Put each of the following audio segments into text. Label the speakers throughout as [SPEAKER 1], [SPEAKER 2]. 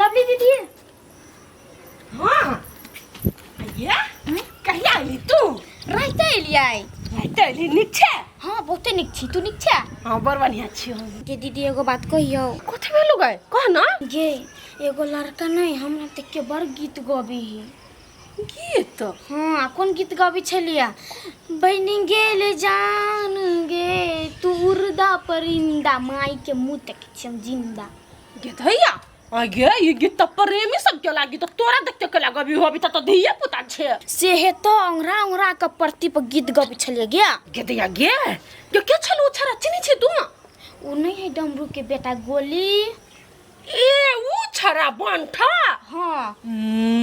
[SPEAKER 1] बबली दीदी।
[SPEAKER 2] हाँ ये कहिया अयली तू?
[SPEAKER 1] राइते एलियै।
[SPEAKER 2] राइते अयली। नीक छै?
[SPEAKER 1] हाँ, बहुते नीक छी। तू नीक छै?
[SPEAKER 2] हाँ, बड़ बढ़िया छी हम।
[SPEAKER 1] गे दीदी, एगो बात कहियौ।
[SPEAKER 2] कथी भेलौ गै? कह ना।
[SPEAKER 1] गे, एगो लड़का नहीं हमरा देख के बड़ गीत गबी है।
[SPEAKER 2] गीत?
[SPEAKER 1] हाँ, आ कोन गीत गबी छलियै? बनि गेल जान गे तू उड़दा परिंदा, माई के मुँह तक छी हम जिंदा।
[SPEAKER 2] गे धैया आ गे, ई गीत तऽ प्रेमी सब के लागी, तऽ तोरा देख के केला गबी हो? अभी तऽ धिया पुता छै।
[SPEAKER 1] से हे तो औंघरा औंघरा के परती पर गीत गबी छलियै गे।
[SPEAKER 2] गे दैया गे, गे के छलू छरा चिन्है छी तू?
[SPEAKER 1] ओ नहीं है डमरू के बेटा गोली।
[SPEAKER 2] ए ऊ छरा बंठा?
[SPEAKER 1] हाँ।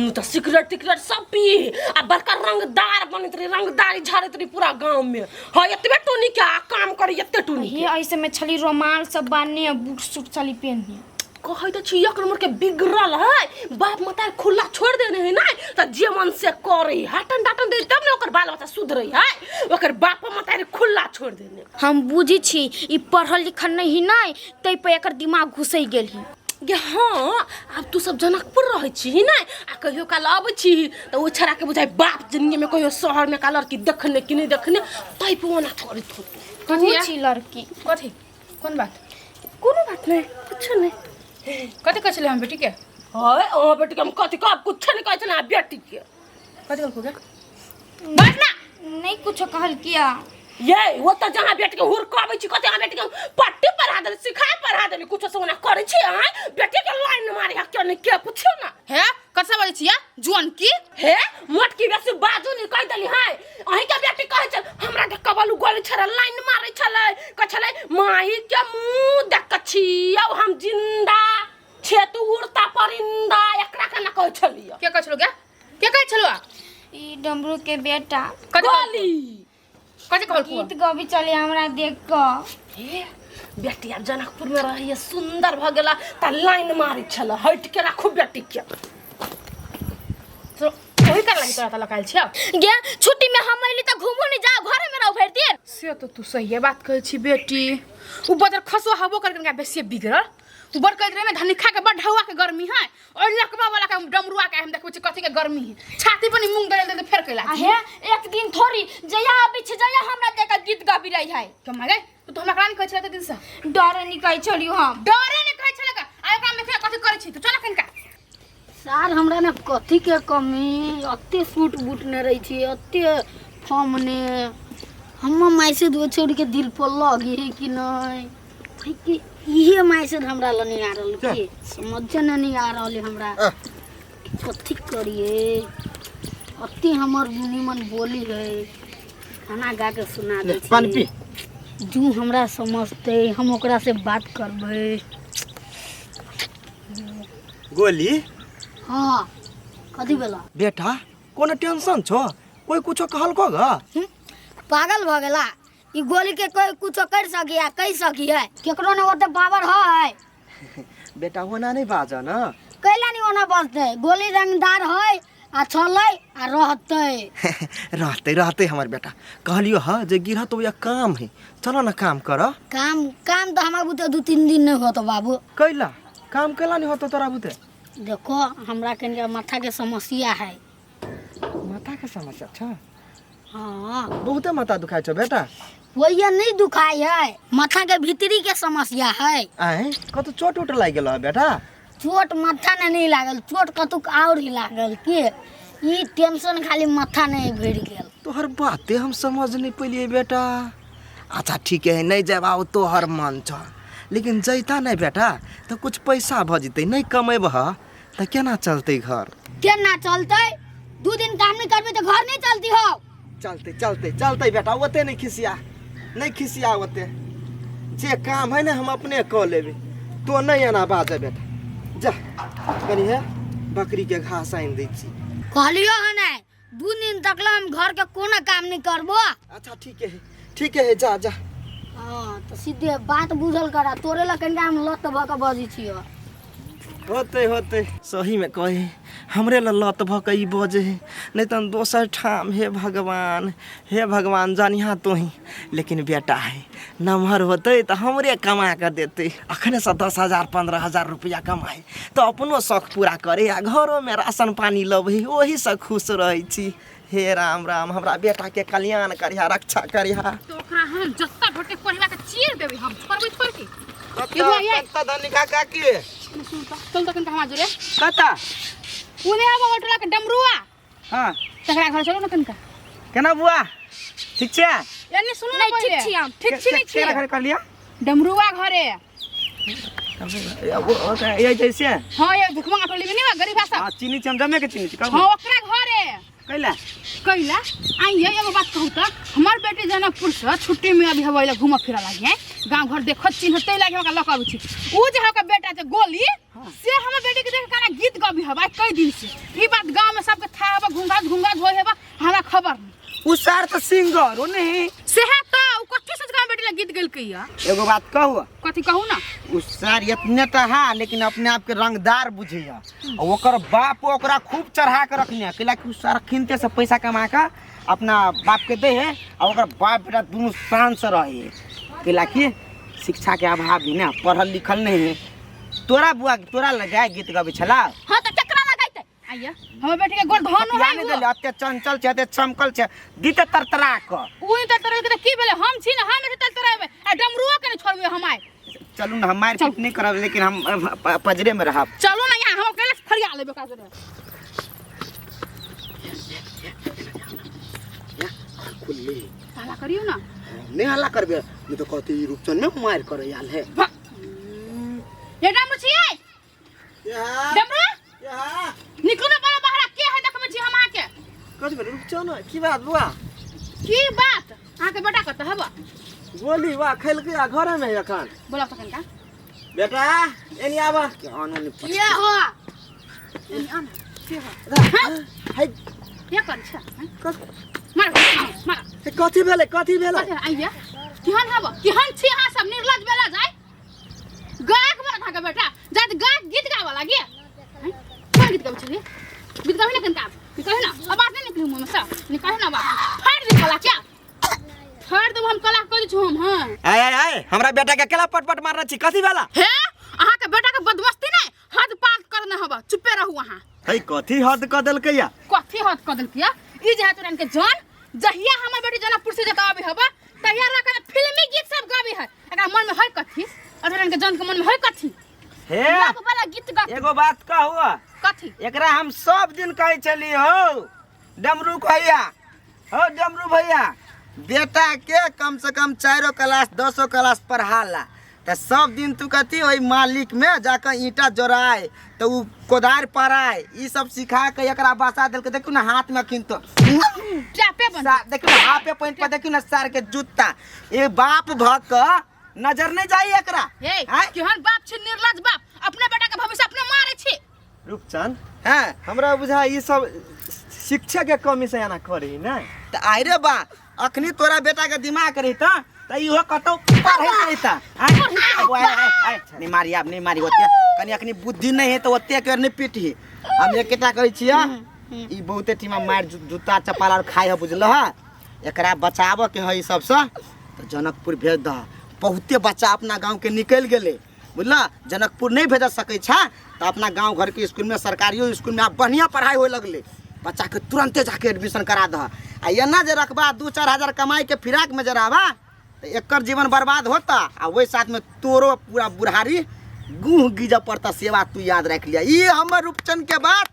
[SPEAKER 2] तऽ सिगरेट तिगरेट सब पी आ बड़का रंगदार बनैत रही, रंगदारी झाड़ैत रही पूरा गाँव में। हाँ, एतबे टोनी के आ काम करी एते टोनी
[SPEAKER 1] हे
[SPEAKER 2] के।
[SPEAKER 1] ऐसे में छली रुमाल सब बान्हे, बूट सूट छली पेन्हे।
[SPEAKER 2] कहै तऽ छी एक नंबर के बिगड़ल है। बाप माता खुला छोड़ देने है ना, तऽ जे मन से करे हाटन डाटन दे तब ने ओकर बाल बच्चा सुधरे है। ओकर बाप माता खुला छोड़ देने।
[SPEAKER 1] हम बुझी छी ई पढ़ल लिखल नहीं ही नहीं, तै पर एकर दिमाग घुसै गेल ही।
[SPEAKER 2] गे हाँ, आब तू सब जनकपुर रहै छी ने आ कहियो काल अबै छी तऽ ओ छड़ाके बुझाइ बाप जिंदगीमे कहियो शहरमे का लड़की देखने कि नहि देखने, तै पर ओना करैत होतौ।
[SPEAKER 3] कथी है?
[SPEAKER 1] छी लड़की।
[SPEAKER 3] कथी? कोन बात?
[SPEAKER 2] कोनो बात नहि, कुछो नहि।
[SPEAKER 3] कथी कहै छलै हम बेटी के?
[SPEAKER 2] हय, अहाँ बेटीके हम कथी कहब? कुछो नहि कहै छलै बेटीके।
[SPEAKER 3] कथी कहलकौ गे? बाज ना।
[SPEAKER 1] नहीं कुछो कहल किया।
[SPEAKER 2] ये वो तऽ जहाँ बेटीके हुरकाबै छी, कथी अहाँ बेटीके पट्टी पढ़ा देली, सिखा पढ़ा देली, कुछो से ओना करै छी अहाँ बेटीके लाइन मारी है के नहि के, पुछियौ ना।
[SPEAKER 3] हे, कथी बाजै छियै जुआन की?
[SPEAKER 2] हे मोटकी, बेसी बाजू नहीं, कहि देली है। अहीं के बेटी कहै छल हमरा के, कबलू गोली छलै लाइन मारै छलै, कहै छलै माई के मुंह देख के छियौ हम जिंदा छे तू उड़ता परिंदा। एकरा केना कहै छलियै?
[SPEAKER 3] के कहै छलो गे? के कहै छलो?
[SPEAKER 1] ई डमरू के बेटा।
[SPEAKER 3] कथी?
[SPEAKER 2] गोली।
[SPEAKER 3] कथी कहलकौ?
[SPEAKER 1] गीत गबी चले हमरा देख के।
[SPEAKER 2] हे बेटी आब जनकपुर में रहैए, सुंदर भऽ गेला तऽ लाइन मारै छलै। हटि के राखू बेटी के।
[SPEAKER 3] तो ओही कर लागी तोरा तऽ लकायल छियौ।
[SPEAKER 1] गे, छुट्टी में हम अइली तऽ घूमो नहीं जाओ, घरे में रहो भरि दिन।
[SPEAKER 3] से तऽ तू सहिए बात कहै छी बेटी। उ बदर खसो हबो कर कनिका बेसी बिगड़ल। उ बड़ कहैत रहे धनी खा के बड़ ढौआ के गर्मी है, और लकवा वाला के डमरुआ के हम देखबै छी कथी के गर्मी है। छाती पर मूंग दले दे फेर कैला।
[SPEAKER 1] आ हे, एक दिन थोड़ी, जया अबै छै जया हमरा देख के गीत गाबी रही है।
[SPEAKER 3] के मारे तू तो हमरा करा नहीं कहै छलै दिन से?
[SPEAKER 1] डरे नहीं कहै छलियो हम।
[SPEAKER 3] डरे नहीं कहै छलै का? आ ओकरा में कथी करै छी तू? चल कनिका।
[SPEAKER 4] सार, हमरा ने कथी के कमी? अते सूट बूट ने रही छी, अते फॉर्म ने हम माइसे दो छोड़ के दिल पर लगी है कि नहीं भाई कि इहे माइसे हमरा ल नहीं आ रहल के समझ ने नहीं आ रहल है हमरा कथी करिए। अते हमर निमन बोली है, खाना गा के सुना दे।
[SPEAKER 5] पानी पी।
[SPEAKER 4] जू हमरा समझते हम ओकरा से बात करबै।
[SPEAKER 5] गोली।
[SPEAKER 4] हाँ, कथी भेला?
[SPEAKER 5] बेटा, कोनो टेंशन छो? कोई कुछो कहलको ग?
[SPEAKER 4] पागल भ गेला ई गोली के? कोई कुछो कर सकी है, कह सकी है? केकरो ने ओते पावर है।
[SPEAKER 5] बेटा, ओना नहीं बाज न।
[SPEAKER 4] कैला नहीं ओना बजते? गोली रंगदार है आ छलै आ रहतै।
[SPEAKER 5] रहते रहते हमर बेटा। कहलियो ह जे गिरह तो या काम है, चलो ना काम कर।
[SPEAKER 4] काम? काम तो हमार बुते 2-3 दिन नहीं होतो बाबू।
[SPEAKER 5] कैला काम कैला नहीं होतो तोरा बुते?
[SPEAKER 4] देखो, हमरा कनिका माथा के समस्या है।
[SPEAKER 5] माथा के समस्या छ?
[SPEAKER 4] हाँ।
[SPEAKER 5] बहुते माथा दुखाइ छौ बेटा?
[SPEAKER 4] वही नहीं दुखाई है, माथा के भीतरी के समस्या है।
[SPEAKER 5] आए, कतौ चोट उट लागि गेल बेटा?
[SPEAKER 4] चोट माथा ने नहीं लागल, चोट कतौ और ही लागल के ई टेंशन खाली माथा नहीं भरि गेल।
[SPEAKER 5] तोहर बाते हम समझ नहीं पेलिए बेटा। अच्छा ठीक है, नहीं जाब आउ तोहर मन छ, लेकिन जैता नहीं बेटा तो कुछ पैसा भ जतै। नहीं कमेबह तऽ केना चलतै घर?
[SPEAKER 4] केना चलतै? 2 दिन काम नहीं करबे तो घर नहीं चलती हो।
[SPEAKER 5] चलते चलते चलते बेटा, ओते नहीं खिसिया, नहीं खिसिया ओते। जे काम है ने हम अपने कऽ लेबै, तो नहीं एना बाजऽ बेटा। जा कनी है बकरी के घास आनि दै छी।
[SPEAKER 4] कहलियो हन 2 दिन तक ला हम घर के कोनो काम नहीं करबो।
[SPEAKER 5] अच्छा ठीक है, ठीक है, जा जा।
[SPEAKER 4] हाँ, तो सीधे बात बुझल करा। तोरे ला कनिका हम लत भऽ के बजै छियो।
[SPEAKER 5] होते होते सही में कही हमरे ल लत भ के ई बजे है, नहीं तन दोसर ठाम। हे भगवान, हे भगवान जानिहा तोही। लेकिन बेटा है नमहर होते तो हमरे कमा के देते। अखने से 10,000 15,000 रुपया कमाए तो अपनो शौक पूरा करे आ घरों में राशन पानी लबे, ओही से खुश रहै छी। हे राम राम, हमरा बेटा के कल्याण करिहा, रक्षा करिहा।
[SPEAKER 3] तो ओकरा हम जत्ता भटे कोहिला के चीर देबै, हम छोड़बै थोड़ के। ये
[SPEAKER 6] कत्ता धनिका काकी
[SPEAKER 3] सुन त, चल तखन कहाँ जोरे
[SPEAKER 6] कत्ता
[SPEAKER 3] उने आबो होटला के डमरुआ।
[SPEAKER 6] हां
[SPEAKER 3] तकरा घर चलो न कनका।
[SPEAKER 6] केना बुआ ठीक छै?
[SPEAKER 3] एने सुनू न
[SPEAKER 1] नहीं,
[SPEAKER 3] पहिले।
[SPEAKER 1] ठीक छी हम।
[SPEAKER 3] ठीक छी नहीं छी?
[SPEAKER 6] केना घर कर लिया
[SPEAKER 3] डमरुआ घरे।
[SPEAKER 6] ये जैसे
[SPEAKER 3] हां ये भिखमंगा टोली में नहीं बा गरीब भाषा।
[SPEAKER 6] हां चीनी छी हम जमे के चीनी छी कहू।
[SPEAKER 3] हां ओकरा घरे
[SPEAKER 6] कैला
[SPEAKER 3] कैला आइए एगो बात कहू त, हमार बेटी जनकपुर से छुट्टी में अभी हवैला घूम फिरा लागी है, गांव घर देखत चिन्हते लागी ओकरा लक अबै छी। उ जे हका बेटा छै गोली, से हमर बेटी के देख काना गीत गबी हवा कई दिन से। ई बात गांव में सबके था हवा घुंघाज घुंघाज होय हेबा, हमरा खबर नहीं।
[SPEAKER 6] उ सार त सिंगर हो नहीं
[SPEAKER 3] से है त उ कथी से गांव बेटी ला गीत गेलकै या?
[SPEAKER 6] एगो बात कहू।
[SPEAKER 3] कथी कहू ना?
[SPEAKER 6] उ सार इतने त हा लेकिन अपने आप के रंगदार बुझैया। ओकर बाप ओकरा खूब चढ़ा के रखने कैला कि उ सार खिनते से पैसा कमा के अपना बाप के दे है और ओकर बाप बेटा दुनू शान से रहे कैला कि शिक्षा के अभाव भी ना, पढ़ल लिखल नहीं है। तोरा बुआ तोरा लगाए गीत गबै छला?
[SPEAKER 2] हां त केकरा लगाइते?
[SPEAKER 3] आइया हमर बेटी के गोर धन
[SPEAKER 6] पतिया
[SPEAKER 3] है
[SPEAKER 6] नहीं देले, अते चंचल छै अते चमकल छै दीते तरतरा क।
[SPEAKER 3] उ नहीं तरतरा के की भेलै? हम छी ना, हम एते तरतराबे आ डमरुआ के नहीं छोड़बे हम आइ।
[SPEAKER 6] चलू ना, हम मार पीट नहीं करब लेकिन हम पजरे में रहब।
[SPEAKER 3] चलू ना यहाँ, हम अकेले फरिया लेबे ओकरा जोरे।
[SPEAKER 6] खुल्ली
[SPEAKER 3] हल्ला करियो ना।
[SPEAKER 6] नहीं हल्ला करबे नहीं तो कहते ई रूपचंद में मार करे आल है।
[SPEAKER 3] ये डमरू छियै? डमरू निकलू ना बड़ा बाहर, के है देखबै छी हम अहाँके।
[SPEAKER 5] कथी भेल रूपचंद? की बात बुआ?
[SPEAKER 3] की बात? अहाँके बेटा कतऽ हबा?
[SPEAKER 5] गोली बा खेलकै आ घरे में एखन।
[SPEAKER 3] बोला तखन का
[SPEAKER 5] बेटा एनी आबा।
[SPEAKER 6] के आनो नहीं पता।
[SPEAKER 3] ये हो एनी आन के हो
[SPEAKER 5] है
[SPEAKER 3] के कर छ? मार मार।
[SPEAKER 5] कथी भेलै? कथी भेलै?
[SPEAKER 3] कथी आइया केहन हबा? केहन छी अहाँ सब निर्लज बेला जाय गायक बना अहाँके बेटा जात गायक गीत गाबऽ लागी। कोन गीत गाबै छलियै? गीत गाबै ना कनका? निकाल ना आवाज नहीं निकली मुंह में से, निकाल ना आवाज फाड़ दे कला क्या फाड़ देब हम कला कह दै छी हम। हां
[SPEAKER 5] आय आय आय हमरा बेटा के केला पटपट मारना छी कथी भेला?
[SPEAKER 3] हे अहाँ के बेटा के बदमस्ती नहीं हद पार करने हबा, चुपे रहू अहाँ।
[SPEAKER 5] हे कथी हद क देलकै या?
[SPEAKER 3] कथी हद क देलकै या? ई जे है तोरन के जान जहिया हमर बेटी जनकपुर से जत आबे हबा तहिया रख के फिल्मी गीत सब गाबे है। एकरा मन में है कथी? अधरन के जान के मन में है कथी?
[SPEAKER 6] हे
[SPEAKER 1] लव वाला गीत गा।
[SPEAKER 6] एगो बात कहू।
[SPEAKER 3] कथी?
[SPEAKER 6] एकरा हम सब दिन कहै छली हो डमरू भैया, हो डमरू भैया बेटा के कम से कम 4 क्लास 10 क्लास पढ़ाला त सब दिन तू कथी ओहि मालिक में जाके ईंटा जोड़ाए त उ कोदार पड़ाए ई सब सिखा के एकरा बसा देलकै। देखू ना हाथ में अखिन तो
[SPEAKER 3] चापे बन
[SPEAKER 6] देखू ना हाफे पैंट पर देखू ना सार के जूता। ए बाप भ के नजर नहीं जाई एकरा।
[SPEAKER 3] हे केहन बाप छी निर्लज बाप, अपने बेटा के भविष्य अपने मारे छी।
[SPEAKER 5] रूपचंद
[SPEAKER 6] हां
[SPEAKER 5] हमरा बुझा ई सब शिक्षा के कमी से एना करे ना।
[SPEAKER 6] त आइरे बा अखनी तोरा बेटा के दिमाग रहिता त इहो कतौ पढ़ैत रहिता। आय नहीं मारी आब नहीं मारी ओते कनी अखनी बुद्धि नहीं है त ओते के नहीं पीटी। हम एकेटा कहै छियै ई बहुते टीमा मार जूता चप्पल आर खाइ है बुझल है। एकरा बचाबऽ के है ई सबसँ त जनकपुर भेज दह। बहुते बच्चा अपना गाँव के निकलि गेलै बुझल। जनकपुर नहीं भेज सकै छ त अपना गाँव घर के स्कूल में सरकारियो स्कूल में आब बढ़िया पढ़ाई होए लगलै। बच्चा के तुरंते जाके एडमिशन करा दह। आ एना जे रखबा 2-4 हजार कमाई के फिराक में जे रहबा त एकर जीवन बर्बाद होता आ ओहि साथ में तोरो पूरा बुढ़ारी गुह गिजऽ पड़ता। सेवा तू याद रख लिया ई हमर रूपचंद के बात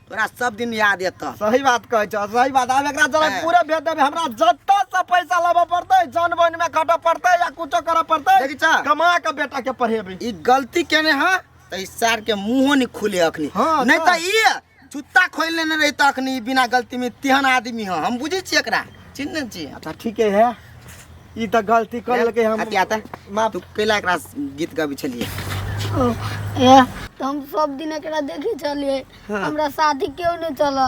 [SPEAKER 6] तोरा सब दिन याद एतऽ।
[SPEAKER 5] सही बात कहै छौ, सही बात। आब एकरा जनकपुरे भेज देबै। हमरा जतऽ से पैसा लाबऽ पड़तै, जन बन में खटऽ पड़तै या कुछो करऽ पड़तै,
[SPEAKER 6] देखै छऽ?
[SPEAKER 5] कमा के बेटा के पढ़ेबै।
[SPEAKER 6] ई गलती केने हँ त ई सार के मुँहो नहीं खुले अखनी।
[SPEAKER 5] हाँ,
[SPEAKER 6] नहीं
[SPEAKER 5] तऽ।
[SPEAKER 6] त ई जूता खोलि लेने रहितऽ अखनी बिना गलती में। तेहन आदमी हँ हम बुझै छियै एकरा, चिन्हने छियै।
[SPEAKER 5] अच्छा ठीके है, ई तऽ गलती कर लेलकै हम।
[SPEAKER 6] अति आता
[SPEAKER 5] माफ।
[SPEAKER 6] तू कैला एकरा गीत गबै छलियै?
[SPEAKER 4] ओ, ए, तऽ हम सब दिन एकरा देखै छलियै। हमरा साथी केओ नहीं चल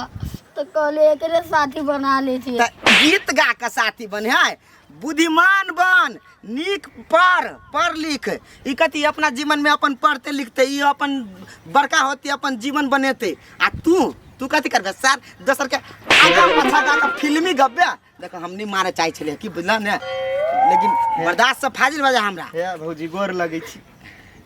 [SPEAKER 4] तऽ कहलियै एकरे साथी बना लै छियै।
[SPEAKER 6] तऽ गीत गा के साथी बने है। बुद्धिमान बन, नीक पढ़, पढ़ लिख। ई कथी अपना जीवन में अपन पढ़ते लिखते ई अपन बड़का होते अपन जीवन बनेते, आ तू तू कथी करबे सर दोसर के आगा पाछा गा के फिल्मी गब्बे। देखो हम नहीं मारे चाहे छलियै की बुझल ने, लेकिन बर्दाश्त से फाजिल भऽ जाय हमरा।
[SPEAKER 5] हे भौजी गोर लगै छी,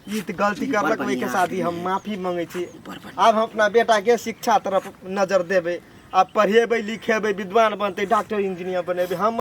[SPEAKER 5] ई तऽ गलती
[SPEAKER 6] बड़
[SPEAKER 5] करलक, ओहिके
[SPEAKER 6] बढ़िआँ।
[SPEAKER 5] शादी हम माफी मंगै छी।
[SPEAKER 6] बड़ बढ़िआँ।
[SPEAKER 5] आब हम अपना बेटाके शिक्षा तरफ नजर देबै, आब पढ़ेबै लिखेबै, विद्वान बनतै, डॉक्टर इंजीनियर बनेबै हम।